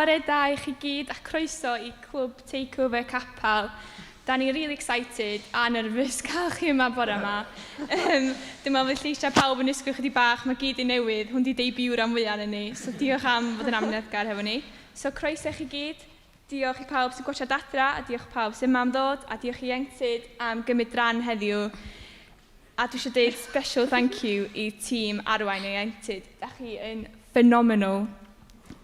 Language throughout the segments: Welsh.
bore da i chi gyd a croeso i Clwb Takeover Capel. Da ni'n really excited a nervous cael chi yma bore yma. Um, dwi'n meddwl fydd lleisiau pawb yn ysgwyl chydig bach, mae gyd i newydd, hwn di debut rhan fwyaf yn ni, so diolch am fod yn amyneddgar hefo ni. So croeso i chi gyd, diolch i pawb sy'n gwatsiad adra, a diolch i pawb sy'n yma am ddod, a diolch i Ieuenctid am gymryd ran heddiw. A dwi eisiau dweud special thank you i tîm arwain ieuenctid. Da chi yn phenomenal.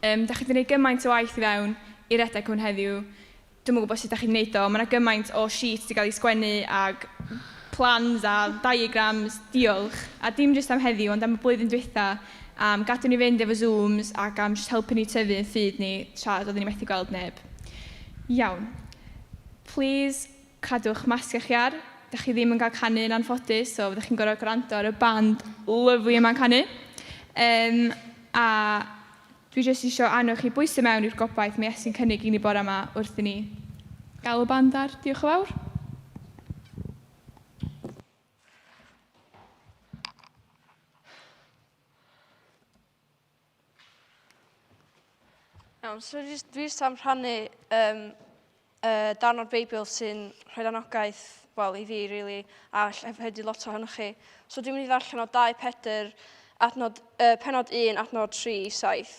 Um, da chi wedi gwneud gymaint o waith i fewn i redeg hwn heddiw. Dwi'm yn gwybod sut da chi'n gwneud o. Mae yna gymaint o sheets wedi cael eu sgwennu ag plans a diagrams. Diolch. A dim jyst am heddiw, ond am y blwyddyn dwytha, am gadw ni fynd efo Zooms ac am jyst helpu ni tyfu yn ffydd ni tra oedden ni methu gweld neb. Iawn. Please Cadwch masgiau chi ar. Dach chi ddim yn cael canu yn anffodus, so fyddwch chi'n gorfod gwrando ar y band lyfli yma'n canu. Um, a dwi jyst eisiau annog chi bwyso mewn i'r gobaith mae Iesu'n cynnig i ni bore yma wrth i ni gael y band ar. Diolch yn fawr. Iawn, so dwi jyst, dwi jyst am rhannu um, uh, darn o'r Beibl sy'n rhoi anogaeth, wel, i fi, really, a hefyd i lot ohonoch chi. So dwi'n mynd i ddarllen o 2 Pedr, adnod, uh, penod 1, adnod 3 i 7.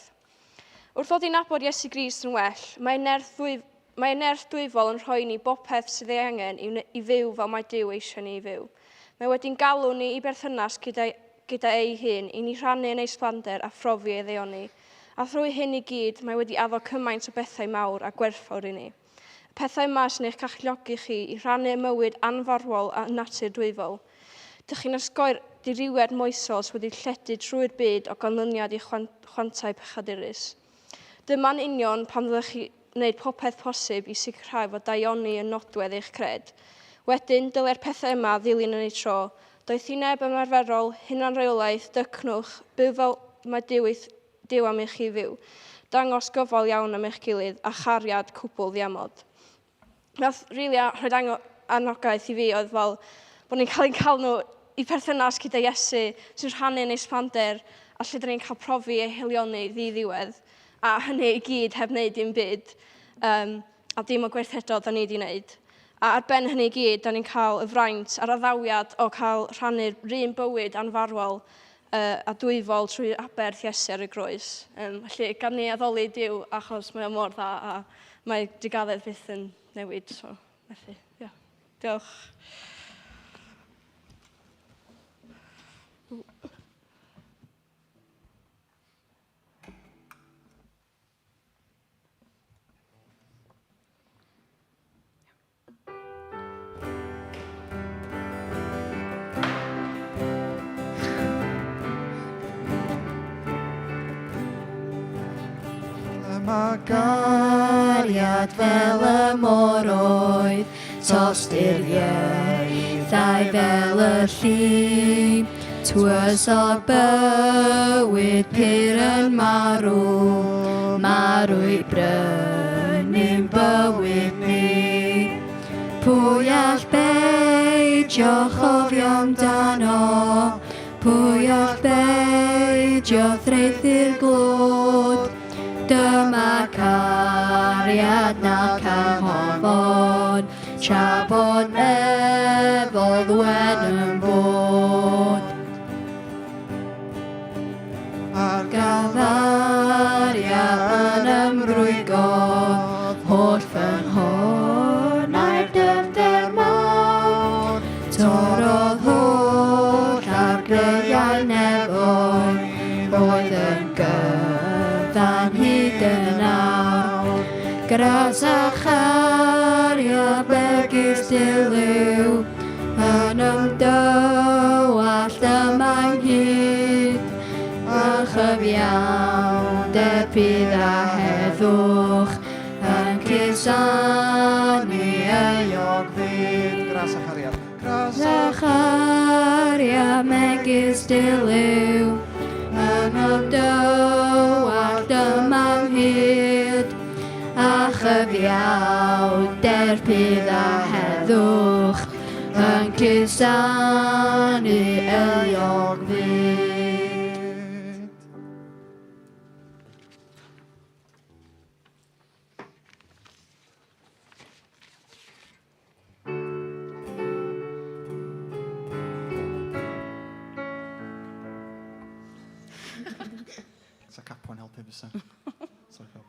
Wrth ddod i nabod Iesu Grist yn well, mae nerth, ddwy, mae nerth dwyfol yn rhoi ni bopeth sydd ei angen i, i fyw fel mae Duw eisiau ni i fyw. Mae wedi'n galw ni i berthynas gyda gyda ei hun, i ni rhannu yn ei sblander a phrofi ei ddaioni. A thrwy hyn i gyd, mae wedi addo cymaint o bethau mawr a gwerthfawr i ni. Y pethau yma sy'n eich galluogi chi i rhannu y mywyd anfarwol a natur dwyfol. Dych chi'n osgoi'r dirywiad moesol sydd wedi lledu trwy'r byd o ganlyniad i chwantau pechadurus. Dyma'n union pam ddylech chi wneud popeth posib i sicrhau fod daioni yn nodwedd eich cred. Wedyn, dylai'r pethau yma ddilyn yn eu tro, doethineb ymarferol, hunanreolaeth, dycnwch, byw fel mae Duw, eith, Duw am i chi fyw, dangos gofal iawn am eich gilydd, a chariad cwbl ddiamod. Nath rili a- rhoid ango- anogaeth i fi oedd fel bod ni'n cael ein cael nhw i perthynas gyda Iesu sy'n rhannu yn ei sbander a lle 'dan ni'n cael profi ei haelioni ddi-ddiwedd a hynny i gyd heb wneud dim byd um, a dim o gweithredodd 'dan ni 'di wneud. A ar ben hynny i gyd, 'dan ni'n cael y fraint a'r addawiad o cael rhannu'r un bywyd anfarwol uh, a dwyfol trwy aberth Iesu ar y groes. Um, felly, gan ni addoli Duw achos mae o mor dda a mae digaddedd byth yn newid, so felly, ie. Yeah. Diolch. Dyma gariad fel y môr oedd, tostir ieithau fel y lli. Tywysog bywyd pur yn marw, marw i brynu'n bywyd ni. Pwy all beidio chofio amdano? Pwy all beidio thraethu'r glod? Dyma cariad na canghofod, tra bod nefoedd wen yn bod. A'r Galfaria yn ymrwygo, holl ffynhonnau'r dyfnder mawr. Torrodd holl argyliau nefoedd, oedd yn gyfan hyd yn awr. Gras a chariad megis dilyw, Yn ymdywallt yma ynghyd, a chyfiawnder bydd a heddwch yn cusanu euog fyd. Gras a chariad. Gras a chariad megis dilyw, yn ymdywallt yma ynghyd, A chyfiawnder bydd a heddwch yn cusanu euog fyd. helpu fysa. Sorry pawb.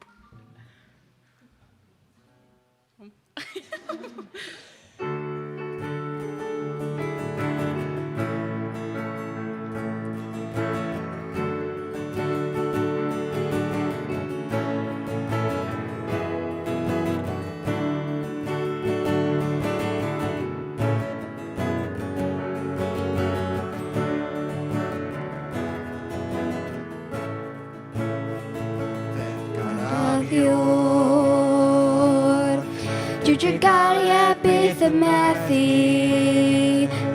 Dwi gariau byth yn methu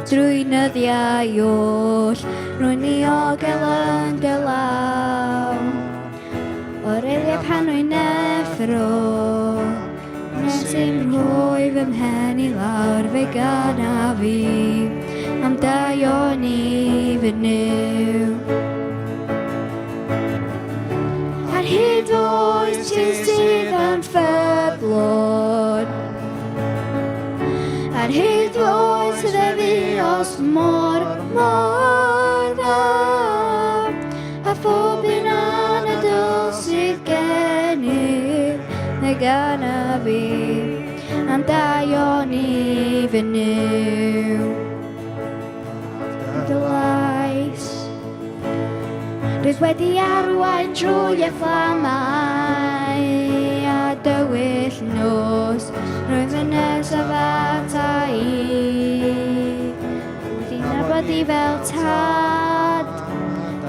drwy nyddiau oll, rwy'n niogel yn dy law. O'r eiliad pan rwy'n effro, nes i'm rhoi fy mhen i lawr, fe gana fi am daioni fy Nuw. Ar hyd oes ti sydd yn ffyddlon, ar hyd oes fe fuost mor, mor dda, a phob un anadl sydd gen i, fe gana fi am daioni fy Nuw. Dy lais Rwyt wedi arwain trwy y fflamau a dywyll nos, rwy'n fy nesaf ata i. Wedi nabod i fel tad,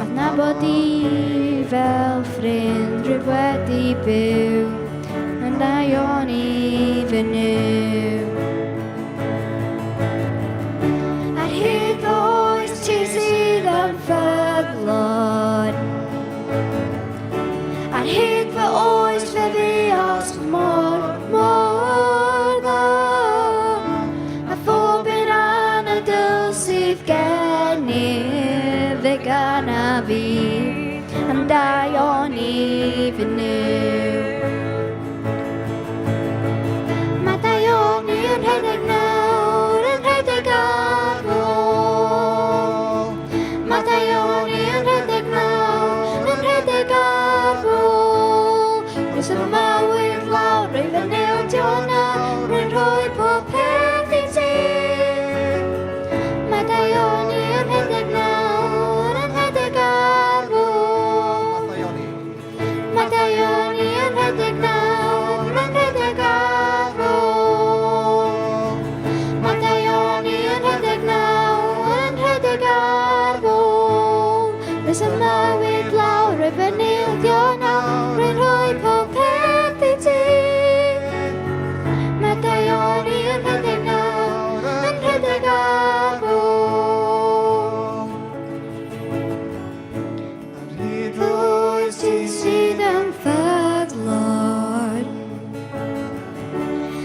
adnabod i fel ffrind, rwyf wedi byw yn daioni fy Nuw. Ar hyd oes ti sydd yn ffyddlon, ar hyd fy oes fe fuost mor, mor dda, a phob un anadl sydd gen i, fe gana fi am daioni fy Nuw. Mae daioni yn rhedeg nawr, yn rhedeg ar ôl. Mae daioni yn rhedeg nawr, yn rhedeg ar ôl. Rwy'n y mywyd lawr, rwy'n fy newdio nawr, rwy'n rhoi pob peth i ti. Mae daioni yn rhedeg nawr, yn rhedeg ar ôl. Mae daioni yn rhedeg nawr, yn rhedeg ar ôl. Mae daioni yn rhedeg nawr, yn rhedeg ar ôl. Rwy'n y mywyd lawr, rwy'n fy nildio nawr, rwy'n rhoi pob peth i ti. Mae daioni yn rhedeg nawr, yn rhedeg ar ôl. Ar hyd Oes ti sydd yn ffyddlon,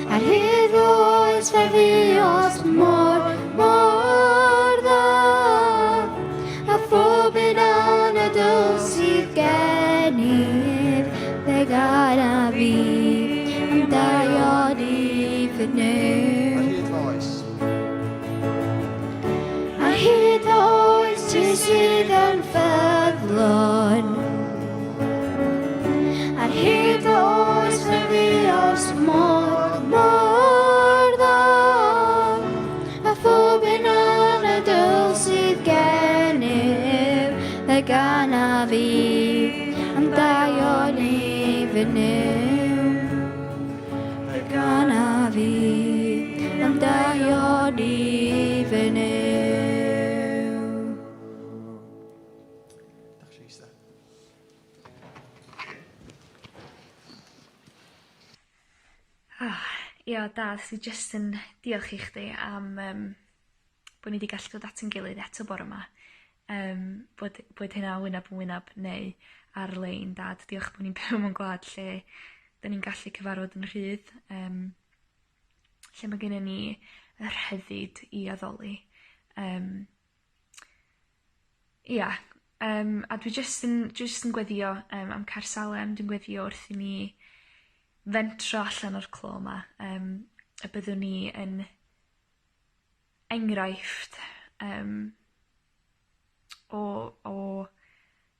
ar hyd oes fe fuost mor, mor dda, a phob un anadl sydd gennyf, fe gana fi am daioni fy Nuw. Ar hyd fy oes. Ar hyd oes ti sydd yn ffyddlon, ar hyd oes fe fuost mor, mor dda, a phob un anadl sydd gennyf, fe gana fi am daioni fy Nuw. Fe gana fi am daioni fy Nuw. Dach chi eistedd. Ah, ia, Dad, dwi jyst yn diolch i chdi am bod ni wedi gallu dod at ein gilydd eto bore yma. Bod hynna wyneb yn wyneb neu ar-lein, Dad. Diolch bod ni'n byw mewn gwlad lle da ni'n gallu cyfarfod yn rhydd. Lle mae gennym ni y rhyddid i addoli. Ia, a dwi jyst yn gweddio am Caersalem, dwi'n gweddio wrth i ni fentro allan o'r clo yma, y byddwn ni yn enghraifft o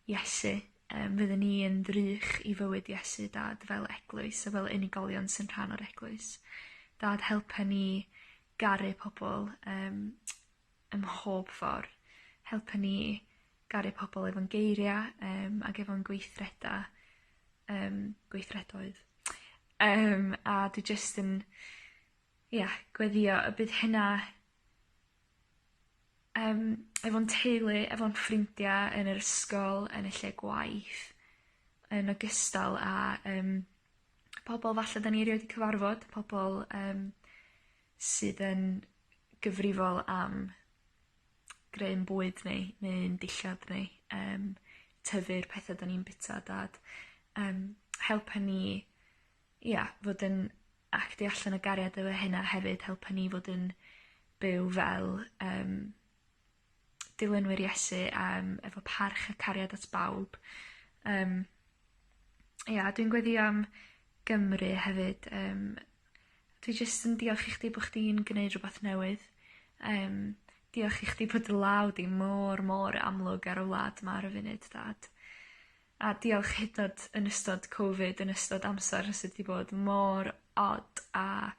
Iesu. Um, fydden ni yn ddrych i fywyd Iesu, Dad, fel eglwys a fel unigolion sy'n rhan o'r eglwys. Dad, helpa ni garu pobl um, ym mhob ffordd. Helpa ni garu pobl efo'n geiriau um, ac efo'n gweithredau, um, gweithredoedd. Um, a dwi jyst yn, ia, gweddio y bydd hynna um, efo'n teulu, efo'n ffrindiau, yn yr ysgol, yn y lle gwaith, yn ogystal â um, pobl falle da ni erioed wedi cyfarfod, pobl um, sydd yn gyfrifol am greu'n bwyd ni, neu'n dillad ni, um, tyfu'r pethau da ni'n bita, Dad. Um, helpa ni, ia, fod yn actio allan y gariad efo hynna hefyd, helpa ni fod yn byw fel um, dilynwyr Iesu um, efo parch a cariad at bawb. Um, ia, dwi'n gweddio am Gymru hefyd. Um, dwi jyst yn diolch i chdi bod chdi'n gwneud rhywbeth newydd. Um, diolch i chdi bod dy law di mor, mor amlwg ar y wlad yma ar y funud, Dad. A diolch hyd yn oed yn ystod Covid, yn ystod amser sydd wedi bod mor odd a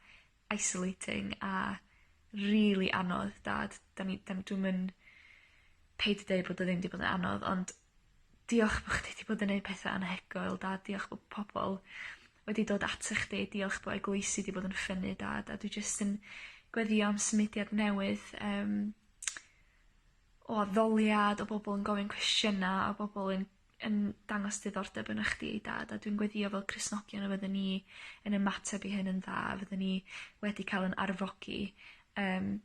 isolating a really anodd, Dad. Da ni, da, dwi'm yn peidio deud bod o ddim wedi bod yn anodd, ond diolch bod chdi wedi bod yn neud pethau anhygoel, Dad. Diolch bod pobl wedi dod ata chdi. Diolch bod eglwysi wedi bod yn ffynnu, Dad. A dwi jyst yn gweddio am symudiad newydd um, o addoliad, o bobl yn gofyn cwestiynau, o bobl yn, yn dangos diddordeb yn chdi, Dad. A dwi'n gweddio fel Cristnogion y fyddwn ni yn ymateb i hyn yn dda, fyddwn ni wedi cael yn arfogi um,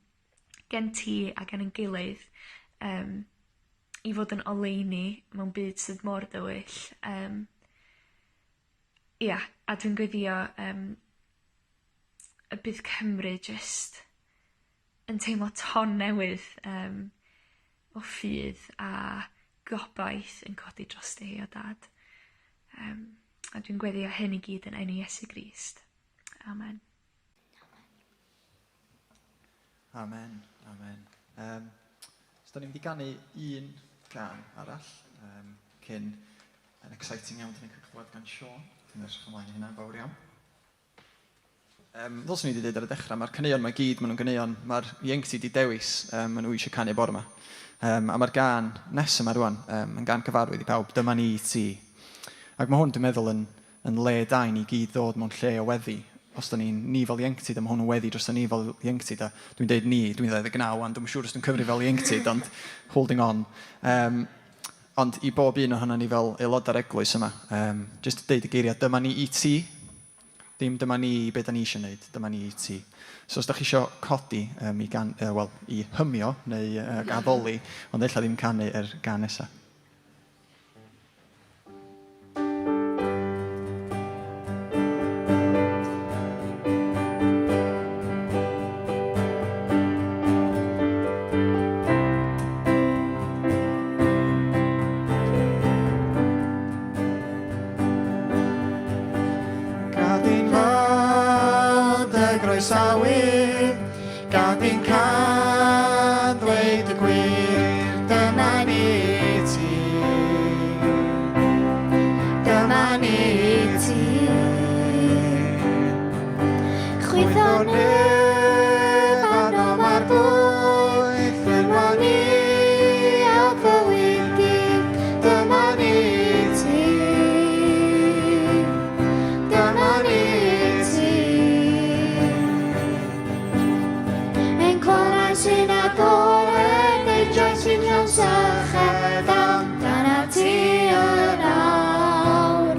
gen ti a gen ein gilydd um, i fod yn oleuni mewn byd sydd mor dywyll. Um, ia, a dwi'n gweddio um, y bydd Cymru jyst yn teimlo ton newydd um, o ffydd a gobaith yn codi drosti hi o Dad. Um, a dwi'n gweddio hyn i gyd yn enw Iesu Grist. Amen. Amen, amen. Um, so, da ni'n mynd i ganu un gân arall um, cyn yn exciting iawn, da ni'n cael clywed gan Sean. Dwi'n edrych ymlaen i hynna'n fawr iawn. Um, fel swn i wedi dweud ar y dechrau, mae'r caneuon mae gyd, maen nhw'n ganeuon, mae'r ieuenctid wedi dewis, um, maen nhw eisiau canu bore yma. Um, a mae'r gân nes yma rwan, um, yn gân cyfarwydd i pawb, Dyma ni i ti. Ac mae hwn, dwi'n meddwl, yn, yn le da i ni gyd ddod mewn lle o weddi. Os da ni'n ni fel ieuenctid, a mae hwn yn weddi dros ni fel ieuenctid, a dwi'n deud ni, dwi'n 29 wan, dwi'n siŵr os dwi'n cyfri fel ieuenctid, ond holding on. Um, ond i bob un ohono ni fel aelodau'r eglwys yma, um, jyst deud y geiriau, dyma ni i ti. Dim dyma ni i be da ni eisiau gwneud, dyma ni i ti. So os da chi eisiau codi um, i, gan, uh, well, i hymio neu uh, addoli, ond ella ddim canu yr gân nesaf. Gad i'n fawr dy groesawu, gad i'n can ddweud y gwir, dyma ni i ti. Dyma ni i ti. Chwytho'r nef arnom ar bwyll, llenwa ni â bywyd gyd, dyma ni i ti. Dyma ni i ti. Ein clonau sy'n agored, neidiau sy'n llawn syched, amdanat ti yn awr.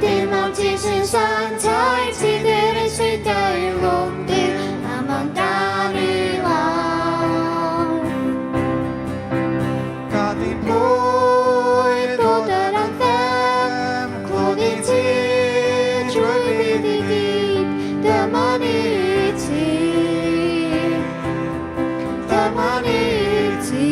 Dim ond ti sy'n santaidd, ti di'r un sy'n deilwng dir, am amdan i lawr. Gad i'n blwydd Dod yr anthem, clod i ti trwy'r byd i gyd, dyma ni i ti. Dyma ni i ti.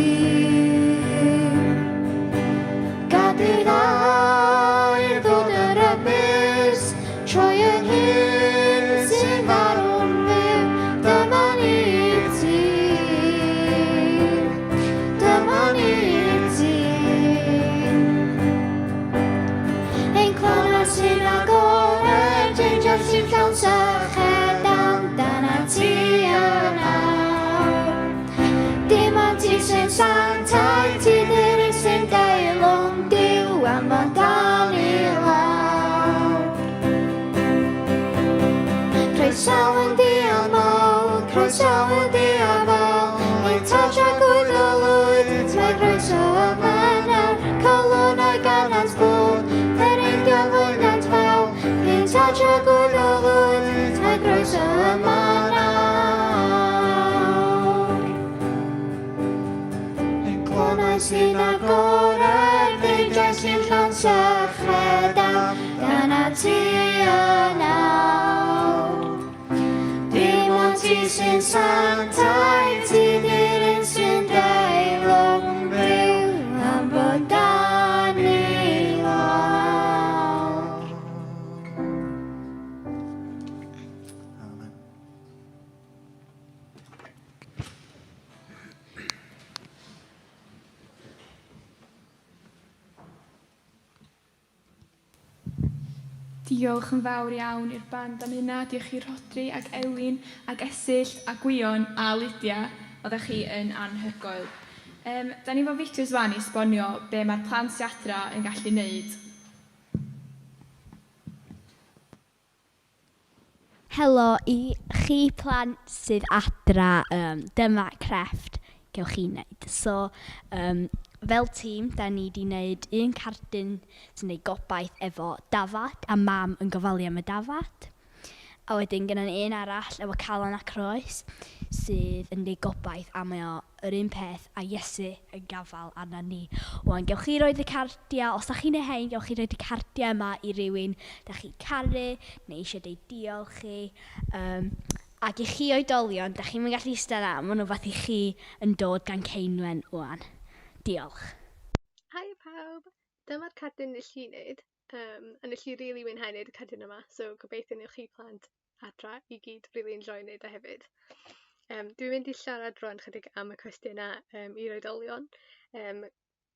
awyr diafol, Ein tad tragwyddol wyt, mae groeso yma nawr, Calonnau ganant fod, Pereidio fwynant fawl, Ein tad tragwyddol wyt, mae groeso yma nawr. Ein clonau sy'n agored, beidiau sy'n llawn syched amdana ti yn awr. Dim ond ti sy'n sanctaidd, ti di'r un sy'n deilwng fyw am fod dan ni lawr. Amen. Diolch yn fawr iawn i'r band am hynna. Diolch i Rhodri ac Elin ac Esyllt a Gwion a Lydia. Oeddech chi yn anhygoel. Um, da ni efo fideos wan i esbonio be mae'r plant sy adra yn gallu neud. Helo i chi plant sydd adra, um, dyma crefft gewch chi wneud. So, um, fel tîm, da ni wedi wneud un cardyn sy'n gwneud gobaith efo dafad, a mam yn gofalu am y dafad. A wedyn gynnon ni un arall efo calon a croes sydd yn deud gobaith a mae o yr un peth a Iesu yn gafael arna ni. Wan, gewch chi roed y cardiau, os da chi'n ei hein, gewch chi roed y cardiau yma i rywun da chi'n caru neu eisiau deud diolch i. Um, ac i chi oedolion, da chi'n mynd gallu eistedd yna, maen nhw fath i chi yn dod gan Ceinwen wan. Diolch. Haia pawb! Dyma'r cardyn nes i wneud. Um, a nes i rili mwynhau wneud y cardyn yma, so gobeithio newch chi plant adra i gyd rili enjoy wneud o hefyd. Um, dwi'n mynd i siarad rwan chydig am y cwestiynau i'r oedolion. Um,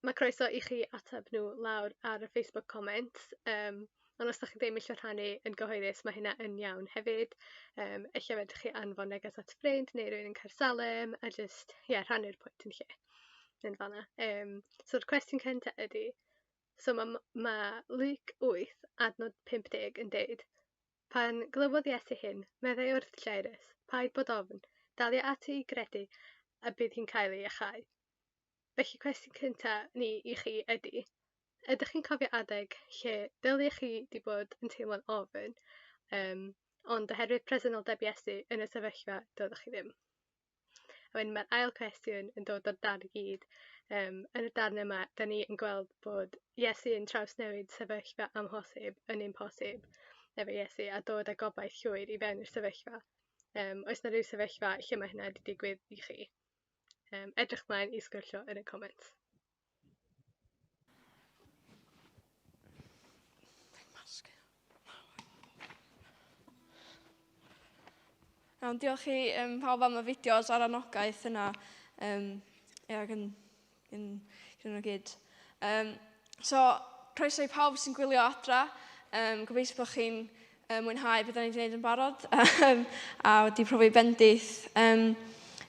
mae croeso i chi ateb nhw lawr ar y Facebook comments, ond os da chi ddim eisiau rhannu yn gyhoeddus, mae hynna yn iawn hefyd. Um, ella fedrwch chi anfon neges at ffrind neu rywun yn Caersalem a just, ie, yeah, rhannu'r pwynt yn lle yn fanna. Um, so'r cwestiwn cyntaf ydy, so mae ma Luc 8 adnod 50 yn deud, Pan glywodd Iesu hyn, meddai wrth Jairus, Paid bod ofn, dalia ati i gredu, a bydd hi'n cael ei iachau. Felly cwestiwn cynta ni i chi ydy, ydych chi'n cofio adeg lle dylech chi 'di bod yn teimlo'n ofn, um, ond oherwydd presenoldeb Iesu yn y sefyllfa, doeddech chi ddim? A wedyn mae'r ail cwestiwn yn dod o'r darn i gyd. Um, yn y darn yma, da ni yn gweld bod Iesu yn trawsnewid sefyllfa amhosib yn un posib efo Iesu a dod â gobaith llwyr i fewn i'r sefyllfa. Um, oes na rhyw sefyllfa lle mae hynna wedi digwydd i chi? Um, edrych mlaen i sgwrsio yn y comments. Iawn, diolch i um, pawb am y fideos a'r anogaeth yna. Um, ia, gyn, gyn, gyn nhw gyd. Um, so, croeso i pawb sy'n gwylio adra. Um, gobeithio bod chi'n um, mwynhau beth da ni wedi gwneud yn barod a wedi profi bendith. Um,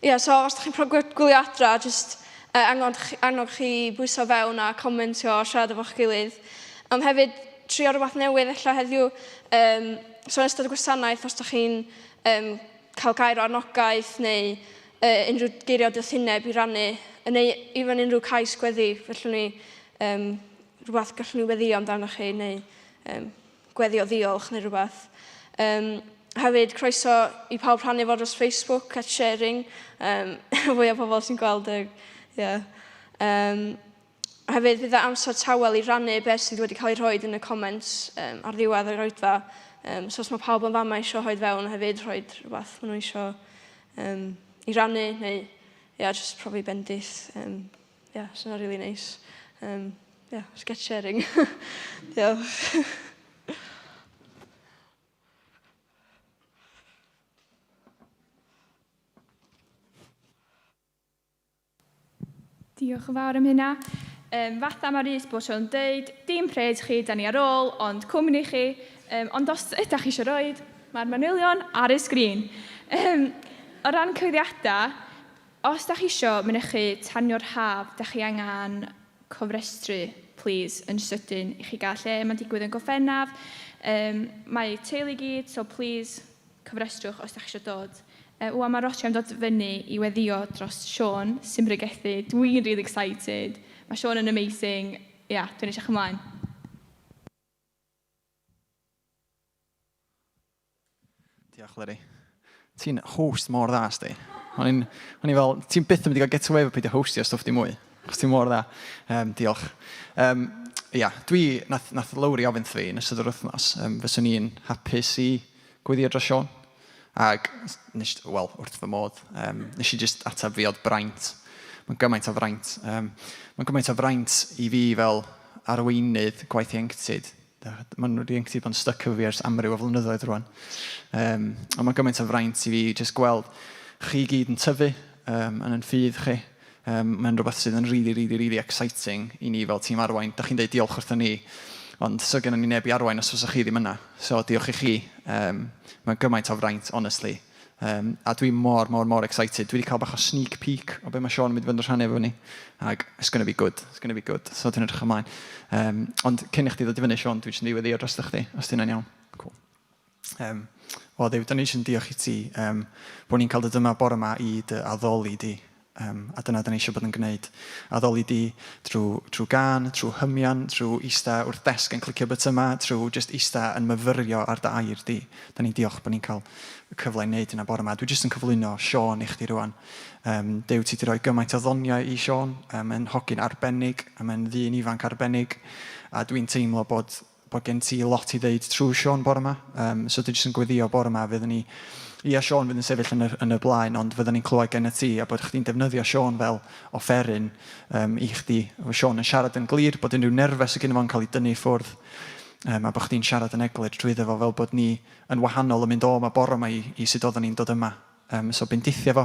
ia, so os ydych chi'n gwylio adra, just uh, annog, annog chi bwyso fewn a comentio a siarad efo'ch gilydd. Ond hefyd, trio rhywbeth newydd ella heddiw. Um, so yn ystod y gwasanaeth, os ydych chi'n um, cael gair o anogaeth neu uh, unrhyw geiriau doethineb i rannu, neu even unrhyw cais gweddi, fellwn ni um, rhywbeth gallwn ni weddio amdano chi, neu um, gweddi o ddiolch neu rhywbeth. Um, hefyd, croeso i pawb rhannu fo dros Facebook at sharing. Um, fwy o pobl sy'n gweld y... Yeah. Um, Hefyd, bydd amser tawel i rannu beth sydd wedi cael ei rhoi yn y comments um, ar ddiwedd yr oedfa. Um, so os mae pawb yn fama eisiau rhoi fewn hefyd, rhoi rhywbeth maen nhw eisiau um, i rannu, neu yeah, just profi bendith. Um, yeah, so yna really nice. Um, yeah, just get sharing. Diolch. Diolch yn fawr am hynna. Um, fatha mae Rhys bob tro'n deud, dim pres chi, da ni ar ôl, ond cwmni chi. Um, ond os ydych chi eisiau roed, mae'r manylion ar y sgrin. Um, o ran cyhoeddiadau, os da chi eisiau mynychu tanio'r haf, da chi angen cofrestru, please, yn sydyn i chi gael lle. Mae'n digwydd yn Gorffennaf. Um, mae teulu i gyd, so please, cofrestrwch os da chi eisiau dod. Wan mae Roger yn dod fyny i weddio dros Siôn sy'n pregethu. Dwi'n really excited. Mae Siôn yn amazing. Ia, yeah, dwi'n edrych ymlaen. Diolch, Larry. Ti'n host mor dda, sti. O'n i'n o'n i fel, ti'n byth yn mynd i gael get away efo peidio hostio stwff di mwy. Achos ti'n mor dda. Um, diolch. Um, ia, dwi, nath, nath Lowri ofyn fi yn ystod yr wythnos, um, fyswn i'n hapus i gweddio dros Siôn. Ac, nes, wel, wrth fy modd, um, nes i just ateb fi oedd braint. Mae'n gymaint o fraint. Um, mae'n gymaint o fraint i fi fel arweinydd gwaith ieuenctid. Mae'n ieuenctid bod yn stuck efo fi ers amryw o flynyddoedd rwan. Um, ond mae'n gymaint o fraint i fi just gweld chi gyd yn tyfu um, yn yn ffydd chi. Um, mae'n rhywbeth sydd yn really, really, really exciting i ni fel tîm arwain. Da chi'n dweud diolch wrthyn ni, ond so gennym ni neb i arwain os fysa chi ddim yna. So diolch i chi. Um, mae'n gymaint o fraint, honestly. Um, a dwi mor, mor, mor excited. Dwi wedi cael bach o sneak peek o be mae Sean yn mynd i fod yn rhannu efo ni. Ac it's gonna be good. It's gonna be good. So dwi'n edrych ymlaen. Um, ond cyn i chdi ddod i fyny, Sean, dwi jyst yn ddiweddio dros chdi, os ti'n iawn. Cool. Um, o Dduw, da ni eisiau diolch i ti um, bod ni'n cael dod yma bore yma i dy addoli di. Um, a dyna da ni eisiau bod yn gwneud. Addoli di trwy, trwy gan, trwy hymian, trwy ista wrth desg yn clicio bytyma, trwy just ista yn myfyrio ar dy air di. Da ni'n diolch bod ni'n cael y cyfle i wneud hynna bore yma. Dwi jyst yn cyflwyno Sean i chdi rwan. Um, Duw, ti wedi rhoi gymaint o ddoniau i Sean. Um, mae'n hogyn arbennig, a mae'n ddyn ifanc arbennig. A dwi'n teimlo bod bod gen ti lot i ddeud trwy Siôn bore 'ma. Um, so dwi jyst yn gweddio bore 'ma, fyddwn ni, ia Siôn fydd yn sefyll yn y, yn y blaen, ond fyddwn ni'n clywed gen y ti, a bod chdi'n defnyddio Siôn fel offeryn um, i chdi. Efo Siôn yn siarad yn glir, bod unrhyw nerfus sydd gen fo'n cael ei dynnu i ffwrdd, um, a bod chdi'n siarad yn eglur trwyddo fo fel bod ni yn wahanol yn mynd o 'ma bore 'ma i, i sut oedden ni'n dod yma. Um, so bendithio fo,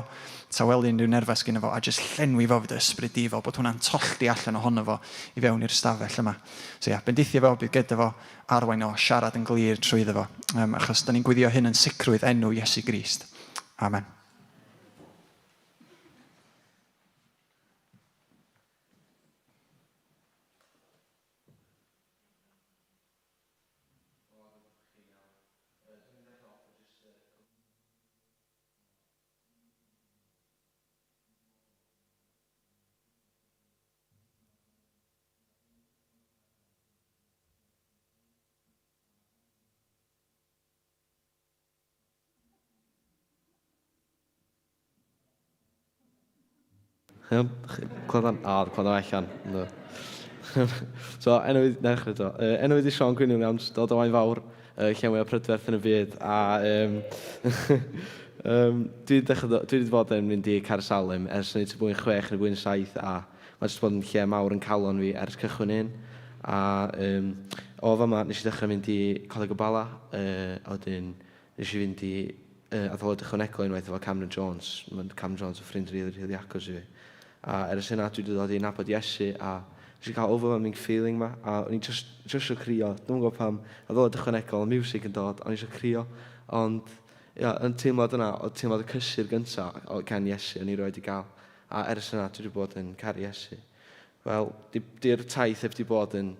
tawelu unrhyw nerfas gyda fo, a jyst llenwi fo fyd ysbryd di fel bod hwnna'n tollti allan ohono fo i fewn i'r stafell yma. So ia, bendithio fo, bydd gyda fo, arwain o, siarad yn glir trwyddo fo. Um, achos da ni'n gwyddio hyn yn sicrwydd enw Iesu Grist. Amen. Iawn? Clywed am... O, clywed am allan. No. so, enw i... Na, dechrau to. Uh, enw i di Sean Gwyn Williams, dod o Waun Fawr, uh, lle mwyaf prydferth yn y byd, a um, um, dwi wedi bod yn mynd i Caersalem ers yn blwyddyn 6 neu blwyddyn 7, a mae jyst bod yn lle mawr yn calon fi ers cychwyn un. A um, o fama, nes i ddechrau mynd i Coleg y Bala, uh, a wedyn Nes i fynd i yy addoliad ychwanegol unwaith efo Cameron Jones. Mae Cameron Jones yn ffrind rili rili agos i fi. A ers hynna dwi 'di dod i nabod Iesu a nes i cael overwhelming feeling 'ma a o'n i jyst jyst isio crio. Dwi'm yn gwybod pam. Addoliad ychwanegol, music yn dod, o'n i isio crio. Ond ia, yn teimlad yna, oedd teimlad y cysur gynta o gan Iesu o'n i rioed 'di gael. A ers hynna dwi 'di bod yn caru Iesu. Wel, 'di 'di'r taith heb 'di bod yn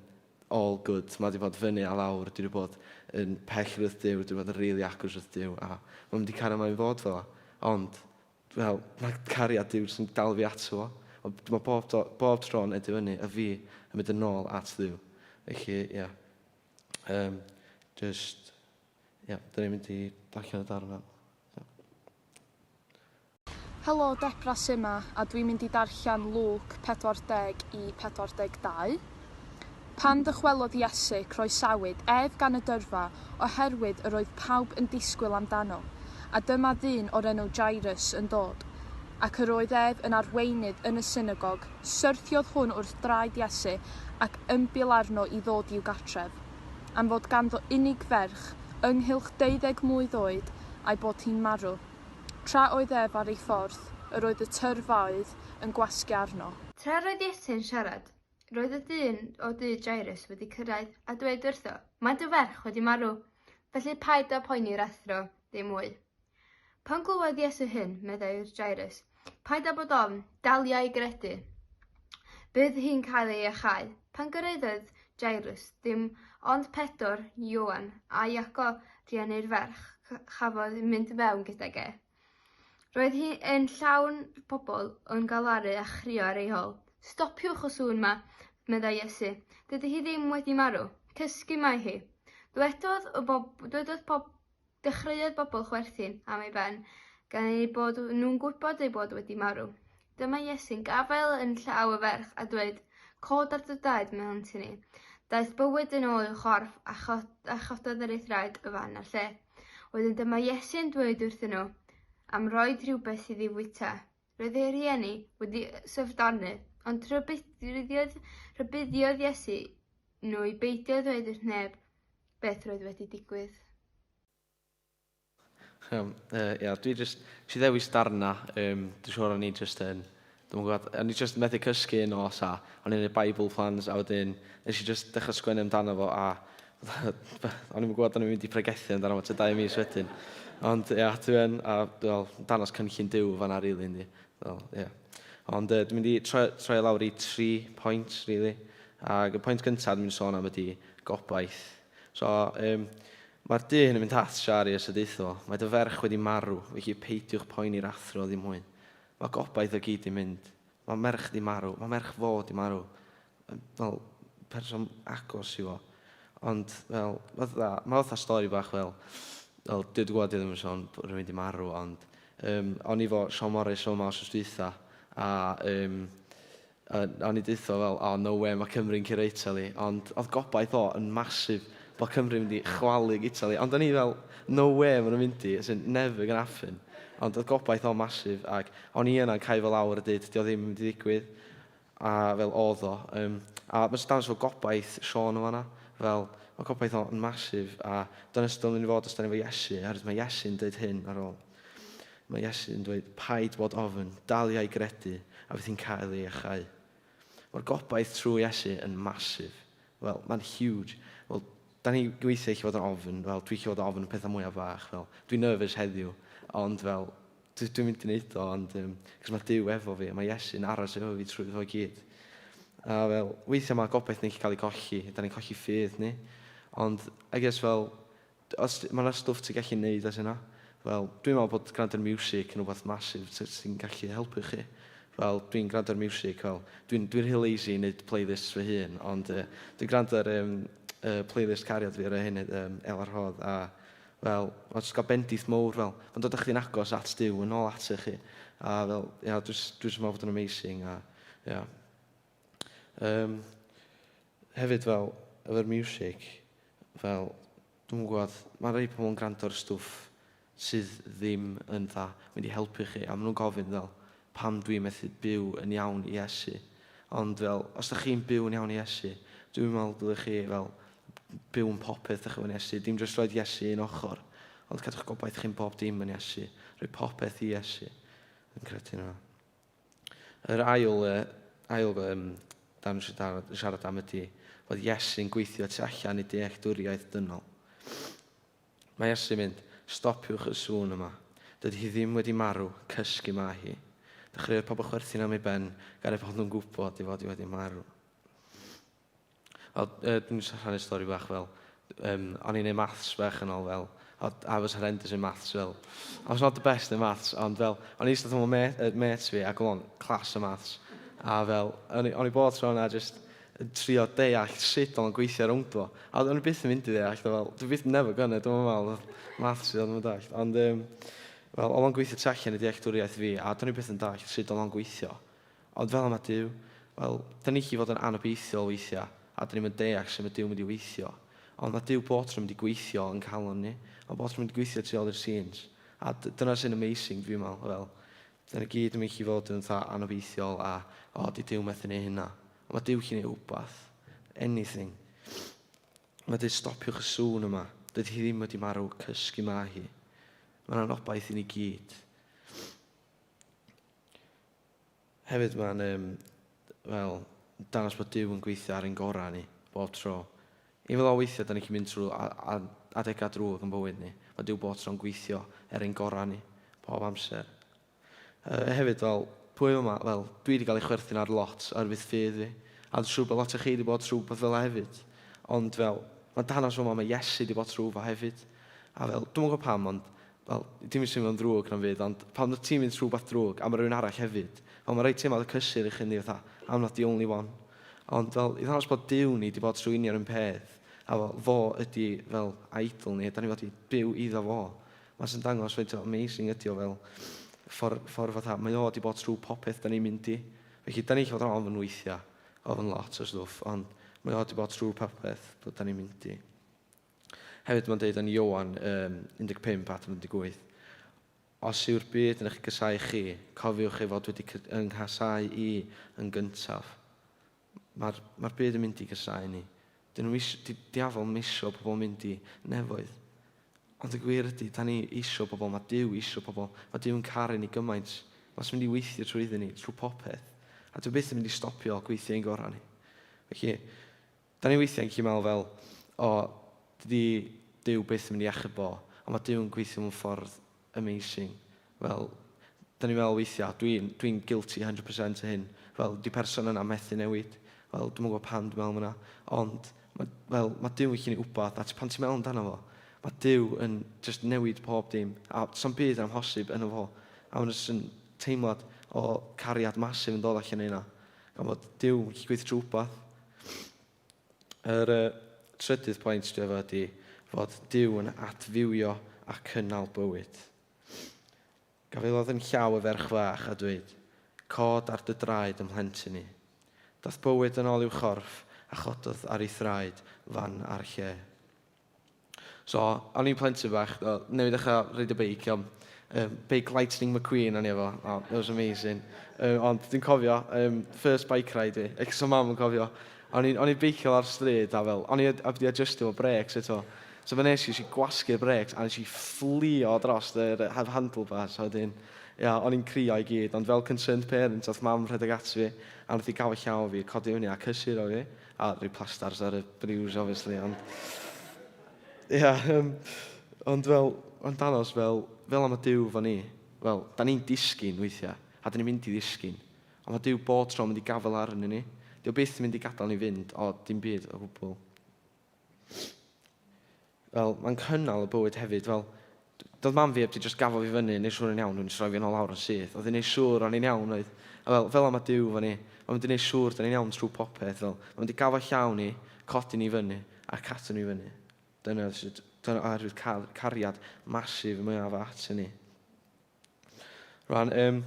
all good, mae 'di bod fyny a lawr, dwi 'di bod yn pell wrth Duw, dwi 'di bod yn rili agos wrth Duw, a mae'n mynd i cario mlaen i fod fel 'a. Ond, wel, mae cariad Duw jyst yn dal fi ato fo. Mae bob, do, bob tro yn edrych fyny, a fi yn mynd yn ôl at Dduw. Felly, ie. Yeah. Um, just, ie, yeah, dyn ni'n mynd i darllen y darn yma. Yeah. Helo, Debra sy 'ma, a dwi'n mynd i darllen Luc 40 i 42. Pan ddychwelodd Iesu, croesawyd ef gan y dyrfa, oherwydd yr oedd pawb yn disgwyl amdano. A dyma ddyn o'r enw Jairus yn dod. Ac yr oedd ef yn arweinydd yn y synagog, syrthiodd hwn wrth draed Iesu, ac ymbil arno i ddod i'w gartref, am fod ganddo unig ferch, ynghylch deuddeg mlwydd oed, a'i bod hi'n marw. Tra oedd ef ar ei ffordd, yr oedd y tyrfaoedd yn gwasgu arno. Tra roedd Iesu'n siarad, roedd y dyn o dŷ Jairus wedi cyrraedd a dweud wrtho, Mae dy ferch wedi marw, felly paid â poeni'r athro ddim mwy. Pan glywodd Iesu hyn, meddai wrth Jairus, Paid â bod ofn, dalia i gredu. Bydd hi'n cael ei iachau. Pan gyrhaeddodd Jairus, dim ond Pedr, Ioan a Iaco, rhieni'r ferch, chafodd mynd mewn gydag e. Roedd hi yn llawn pobl yn galaru a chrio ar ei hôl. Stopiwch y sŵn 'ma, meddai Iesu. Dydy hi ddim wedi marw. Cysgu mae hi. Dwedodd y bob- dwedodd pob- dechreuodd bobl chwerthin am ei ben, gan eu bod nhw'n gwybod ei bod wedi marw. Dyma Iesu'n gafael yn llaw y ferch a dweud, Cod ar dy daid, mae Anthony. Daeth bywyd yn ôl i'w chorff a, chod, a chododd ar ei thraed y fan a'r lle. Wedyn dyma Iesu'n dweud wrthyn nhw am roed rhywbeth iddi fwyta. Roedd ei rieni wedi syfrdanu, ond rhybuddiodd, rhybuddiodd Iesu nhw i beidio ddweud wrth neb beth roedd wedi digwydd. Iawn, uh, ia, dwi just, nes i ddewis darna, um, dwi'n siŵr o'n i just yn, dwi'n gwybod, o'n i just methu cysgu un nos a o'n i'n neud Bible plans a wedyn nes i just dechrau sgwennu amdano fo a o'n i'n gwybod o'n i'n mynd i pregethu amdano fo tua dau mis wedyn. Ond ia, dwi'n, a wel, danos cynllun Duw fan'na rili, yndi. Fel, ia. Ond uh, dwi'n mynd i troi, troi lawr i tri pwynt, really. Ac y pwynt gyntaf dwi'n mynd i sôn am ydy gobaith. So, um, mae'r dyn yn mynd at Jarius a deutho, mae dy ferch wedi marw, felly peidiwch poeni'r athro ddim mwy. Mae gobaith o gyd i mynd. Mae merch di marw, mae merch fo di marw. Fel, person agos i fo. Ond, fel, fatha, mae fatha stori bach fel, fel, dwi'n gwybod dwi ddim yn sôn bod rhywun di marw, ond um, o'n i fo Sean Morris o yma os dwytha, a um, A o'n i deutho fel, oh no way, mae Cymru'n curo Italy. Ond oedd gobaith o yn massive bod Cymru'n mynd i chwalu Italy. Ond o'n i fel, no way maen nhw'n mynd i, as in, never gonna happen. Ond oedd gobaith o massive ac o'n i yna'n cau fo lawr a dweud, dio ddim yn mynd i ddigwydd. A fel oedd o. Um, a mae'n dangos fel gobaith Sean o fanna. Fel, mae gobaith o yn massive a dyna sut dylwn ni fod os da ni efo Iesu, oherwydd mae Iesu'n dweud hyn ar ôl. Mae Iesu yn dweud, Paid bod ofn, dalia i gredu, a fydd hi'n cael ei iachau. Mae'r gobaith trwy Iesu yn massive. Wel, mae'n huge. Wel, da ni weithiau eich fod yn ofn, fel dwi eich fod ofn y pethau mwyaf fach, fel dwi'n nervous heddiw, ond fel dwi'n dwi mynd i wneud o, ond um, cos mae Duw efo fi, a mae Iesu'n aros efo fi trwy fo gyd. A fel, weithiau mae gobaith ni'n cael ei colli, da ni'n colli ffydd ni, ond I guess fel, Os, mae 'na stwff ti'n gallu neud as hynna. Fel, dwi'n meddwl bod gwrando ar music yn rhywbeth massive sy'n gallu helpu chi. Fel, dwi'n gwrando ar music, fel, dwi'n dwi rhy lazy i wneud playlists fy hun, ond uh, dwi'n gwrando ar um, uh, playlist cariad fi ar y hyn, um, Ela Rhodd, a fel, mae'n jyst cael bendith mowr, fel, mae'n dod â chdi'n agos at Duw, yn ôl at chi. A fel, ia, dwi'n dwi meddwl bod yn amazing, a, ia. Um, hefyd fel, efo'r music, fel, dwi'm yn gwybod, mae rhai pobl yn gwrando ar stwff sydd ddim yn dda, mynd i helpu chi, a maen nhw'n gofyn fel, pam dwi'n methu byw yn iawn i Iesu? Ond fel, os da chi'n byw yn iawn i Iesu, dwi'n meddwl dylech chi fel byw yn popeth da chi yn Iesu, dim jyst roed Iesu un ochr, ond cadw'ch gobaith chi'n bob dim yn Iesu, rhoi popeth i Iesu. Yn credu yna. Yr ail, uh, ail um, darn eisiau siarad am ydy fod Iesu'n gweithio tu allan i dealltwriaeth dynol. Mae Iesu'n mynd, stopiwch y sŵn yma. Dydy hi ddim wedi marw, cysgu mae hi. Dechreuodd pobl chwerthin am ei ben, gan eu bod nhw'n gwybod ei fod hi wedi marw. Wel, uh, dwi'n rhannu stori bach fel, um, o'n i'n neud maths bach yn ôl fel, I was horrendous in maths fel, I was not the best in maths, ond fel, o'n i eistedd efo mates fi ac o'n class o maths, a fel, o'n i, o'n i bod tro yna just yn trio deall sut o'n gweithio rownd fo. A o'n i byth yn mynd i ddeall, fel, dwi byth never gonna, dwi'n meddwl, maths sydd o'n deall. Ond, um, fel, oedd o'n gweithio tu allan i dealltwriaeth fi, a do'n i byth yn deall sut oedd o'n gweithio. Ond fel mae Duw, wel, da ni gallu fod yn anobeithiol weithiau, a da ni'm yn deall sut mae Duw mynd i weithio. Ond mae Duw bob tro'n mynd i gweithio yn calon ni. Mae bob tro'n mynd i gweithio tu ôl i'r scenes. A dyna sy'n amazing, dwi'n meddwl. Fel, da ni gyd yn mynd i fod yn fatha anobeithiol a, o, di Duw methu neud hynna. Ond mae Duw gallu neud wbath. Anything. Mae dweud stopiwch y sŵn yma. Dydy hi ddim wedi marw, cysgu mae hi. Mae'n anobaith i ni gyd. Hefyd mae'n um, fel, dangos bod Duw yn gweithio ar ein gorau ni, bob tro. I fel o weithiau, da ni'n mynd trwy adegau drwg yn bywyd ni. Mae Duw bob tro'n gweithio er ein gorau ni, bob amser. Uh, hefyd, fel, pwy yma, fel, dwi wedi cael ei chwerthin ar lot oherwydd ffydd fi. A dwi'n siŵr bod lot o chi wedi bod trwy beth fel hefyd. Ond fel, mae'n danos yma, mae Iesu wedi bod trwy fo hefyd. A fel, dwi'n gwybod pam, ond Wel, dim i swnio'n ddrwg na'm byd, ond pan ti'n mynd trwy rhywbeth drwg, a mae rhywun arall hefyd, fel mae'n rhaid teimlad y cysur i chi yndi, fatha, I'm not the only one. Ond fel, i ddangos bod Duw ni wedi bod trwy union un peth, a fel, fo ydy fel idol ni, da ni fod i byw iddo fo. Mae'n sy'n dangos faint o amazing ydy o fel ffordd, ffordd fatha, mae o wedi bod trwy popeth da ni'n mynd i. Felly, da ni'n gallu bod yn ofn weithiau, ofn lot o stwff, ond mae o wedi bod trwy popeth bod da ni'n mynd i. Hefyd mae'n deud yn Ioan um, 15 adnod 18, Os yw'r byd yn eich gysau chi, cofiwch ei fod wedi yng nghasau i yn gyntaf. Mae'r mae byd yn mynd i gysau ni. Dyn nhw is, di, diafol misio pobl mynd i nefoedd. Ond y gwir ydy, da ni isio pobl, mae Duw isio pobl, mae Duw yn caru ni gymaint. Mae'n mynd i weithio trwy iddyn ni, trwy popeth. A dwi byth yn mynd i stopio gweithio ein gorau ni. Felly, Da ni weithiau'n gallu meddwl fel, o, dydi Duw byth yn mynd i achub o, ond mae Duw yn gweithio mewn ffordd amazing. Fel, da ni'n meddwl weithiau, dwi'n dwi guilty 100% o hyn, fel, di person yna methu newid, fel, dwi'n gwybod pam dwi'n meddwl yna, ond, ma, fel, mae Duw yn gallu gwneud wbath, a pan ti'n meddwl amdano fo, mae Duw yn just newid pob dim, a so'n byd yn amhosib yno fo, a mae'n jyst yn teimlad o cariad masif yn dod allan yna, gan fod Duw yn gallu gweithio trwy wbath. Yr uh, trydydd pwynt dwi efo ydy fod Duw yn adfywio a cynnal bywyd. Gafaelodd yn llaw y ferch fach a dweud, Cod ar dy draed ym mhlentyn i. Daeth bywyd yn ôl i'w chorff a chododd ar ei thraed fan a'r lle. So, o'n i'n plentyn bach, o, newydd dechrau reidio beic, iawn. Beic Lightning McQueen o'n i efo, oh, it was amazing. Ond dwi'n cofio, first bike ride fi, ex o mam yn cofio, o'n i'n beicio ar stryd a fel, o'n i wedi adjustio fo brakes eto. So fe nes i, nes i gwasgu'r brakes a nes i fflio dros yr handlebars, a wedyn, ia, o'n i'n crio i gyd, ond fel concerned parent, oedd mam rhedeg at fi, a wnaeth i gael llaw fi, codi fyny a cysuro fi. A rhoi plastars ar y bruise, obviously, ond... Ia, yeah, ond fel, ond danos fel, fel am y Duw fo ni. Wel, da ni'n disgyn weithiau, a da ni'n mynd i ddisgyn. Ond mae Duw bob tro mynd i gafael arnyn ni. Duw byth yn mynd i gadael ni fynd o dim byd o gwbl. Fel, mae'n cynnal y bywyd hefyd, fel, doedd mam fi heb di just gafo fi fyny, neud siŵr o'n iawn, dwi'n rhoi fi yn ôl lawr yn syth. Oedd hi'n neud siŵr o'n i'n iawn, oedd. A fel, fel am y Duw fo ni, mae'n mynd i neud siŵr da ni'n iawn trwy popeth, fel, mae'n mynd i gafo llaw ni, codi ni fyny, a cadw ni fyny. Dyna, dyna oherwydd car, cariad masif mae o at ni. Rwan, um,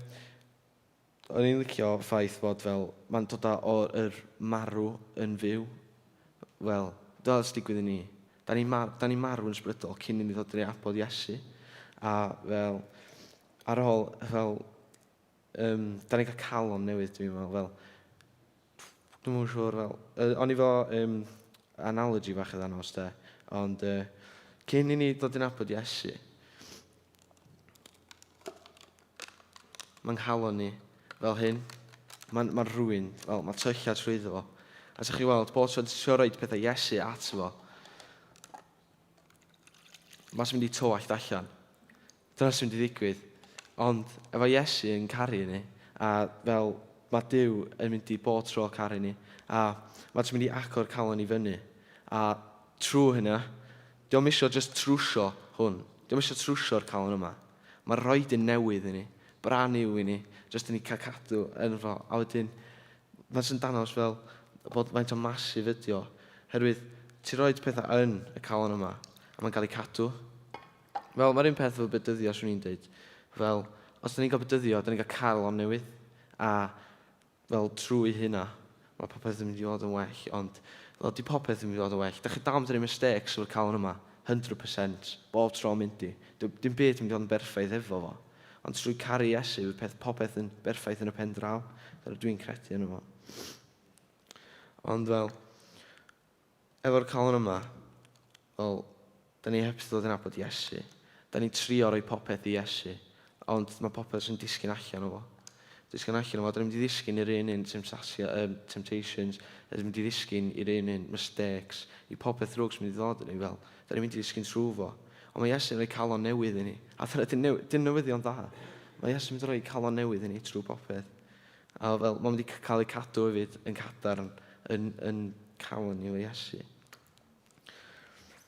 O'n i'n licio ffaith bod fel, mae'n dod â o'r yr marw yn fyw. Wel, dyna sy'n digwydd i ni. Da ni'n mar, da ni marw yn ysbrydol cyn i ni ddod i nabod Iesu. A fel, ar ôl, fel, um, da ni'n cael calon newydd, dwi'n meddwl, fel, Dwi'm yn siŵr fel... Yy, o'n i fo um, analogy fach i ddangos de, ond uh, cyn i ni dod i nabod Iesu, mae'n nghalon ni fel hyn. Mae'n ma rhywun, fel, mae tyllau trwyddo fo. A sa'ch chi weld, bod tro'n trio roed pethau Iesu ato fo, mae'n mynd i tywallt allan. Dyna sy'n mynd i ddigwydd. Ond efo Iesu yn caru ni, a fel mae Duw yn mynd i bob tro caru ni, a mae jyst mynd i agor calon i fyny. A trwy hynna, dio'm isio jyst trwsio hwn. Dio'm isio trwsio'r calon yma. Mae'n rhoid un newydd i ni, brand new i ni, jyst i ni cael cadw yn fo. A wedyn, mae'n jyst yn dangos fel bod faint o masif ydi o. Herwydd, ti roed pethau yn y calon yma, a mae'n cael ei cadw. Fel, mae'r un peth efo bedyddio, swn i'n dweud. Fel, os da ni'n cael bedyddio, da ni'n cael calon newydd. A fel, trwy hynna, mae popeth yn mynd i fod yn well. Ond, fel, di popeth yn mynd i fod yn well. Da chi dal mynd i wneud mistakes efo'r calon yma. 100%. Bob tro mynd i. Dim byd yn mynd i fod yn berffaith efo fo. Ond trwy caru Iesu, fydd peth, popeth yn berffaith yn y pen draw. Dyna dwi'n credu yn fo. Ond fel, Efo'r calon yma, wel, da ni heb ddod yn nabod Iesu. Da ni'n trio rhoi popeth i Iesu, ond mae popeth sy'n disgyn allan o fo. Disgyn allan o fo, da ni'n mynd i ddisgyn i'r un un um, temptations, da ni'n mynd i ddisgyn i'r un un mistakes, i popeth drwg sy'n mynd i ddod yn ni fel. Da ni'n mynd i ddisgyn trwy fo. Ond mae Iesu'n rhoi calon newydd i ni. A dyna dyn newyddion dda. Mae Iesu'n mynd i rhoi calon newydd i ni trwy popeth. A fel, mae'n mynd i cael ei cadw hefyd yn cadarn, yn, yn calon ni efo Iesu.